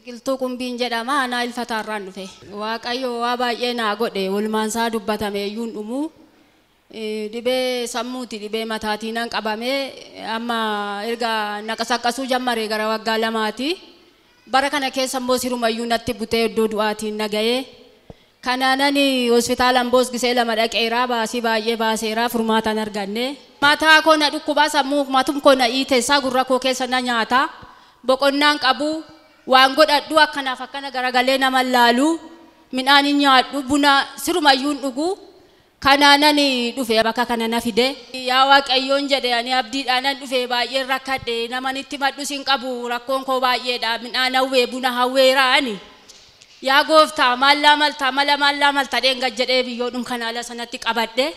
Biqiltuu Qumbiin jedhama. Anaa Ilfataarraan dhufe. Waaqayyo waa baay'ee naa godhe. Olmaansaa dubbatame iyyuu hin dhumu. Dhibee sammuuti, dhibee mataatiin nan qabame. Amma erga naqasaqqasuu jammaree gara waggaa 2ti. Bara kana keessa immoo sirumayyuu natti butee iddoo du'aatiin na ga'ee. Kanaanan hospitaala Amboos gisee 2 dhaqeeraa, baasii baay'ee baaseeraa, furmaatan arganne. Mataa koo na dhukkubaa, sammuu matum koo na iiteessaa, gurra koo keessa na nyaata. Boqonnaan qabu, waan godhadhu akkanaaf akkana garagalee nama laalu, midhaan hin nyaadhu, buna sirumayyuu hin dhugu. Kanaanan dhufe, bakka kana na fide. Yaa Waaqayyoon jedhe, ani abdiidhaanan dhufe, baay'een rakkadhe, namanitti madhus hin qabu, rakkoon koo baay'eedha, midhaan hawwee, buna hawweeraa ani. Yaa gooftaa, maallaa maltaa mala maallaa malta dheenga jedhee biyyoodhum kana ala sanatti qabadhe.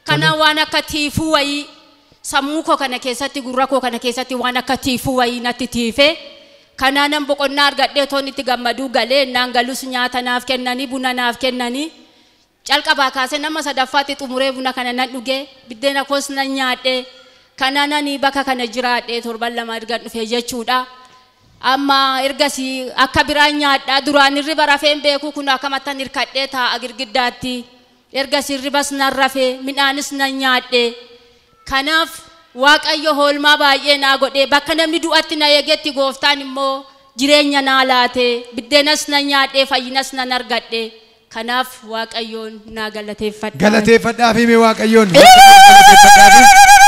Kanaan waan akka tiifuu wayii sammuu koo kana keessatti, gurra koo kana keessatti waan akka tiifuu wayii natti tiife. Kanaanan boqonnaa argadhee toon itti gammaduu galee, naan galus nyaata naaf kennanii, buna naaf kennanii. Calqabaa kaasee nama sadaffaatti xumuree buna kana nan dhuge, biddeena koos nan nyaadhe. Kanaanan bakka kana jiraadhe torban 2 erga dhufe jechuudha. Amma ergasii akka biraan nyaadhaa, duraan hirriba rafeen beeku, kun akkamattan hirkadhee taa'a girgiddaatti. Ergasii hirribas nan rafe, midhaanis nan nyaadhe. Kanaaf Waaqayyo hoolmaa baay'ee naa godhe, bakka namni du'atti na eegetti gooftaan immoo jireenya naa laate, biddeenas nan nyaadhe, fayyinas nan argadhe. Kanaaf Waaqayyoon naa galateeffadha. Galateeffadhaa fi mee Waaqayyoon. Galateeffadhaa fi.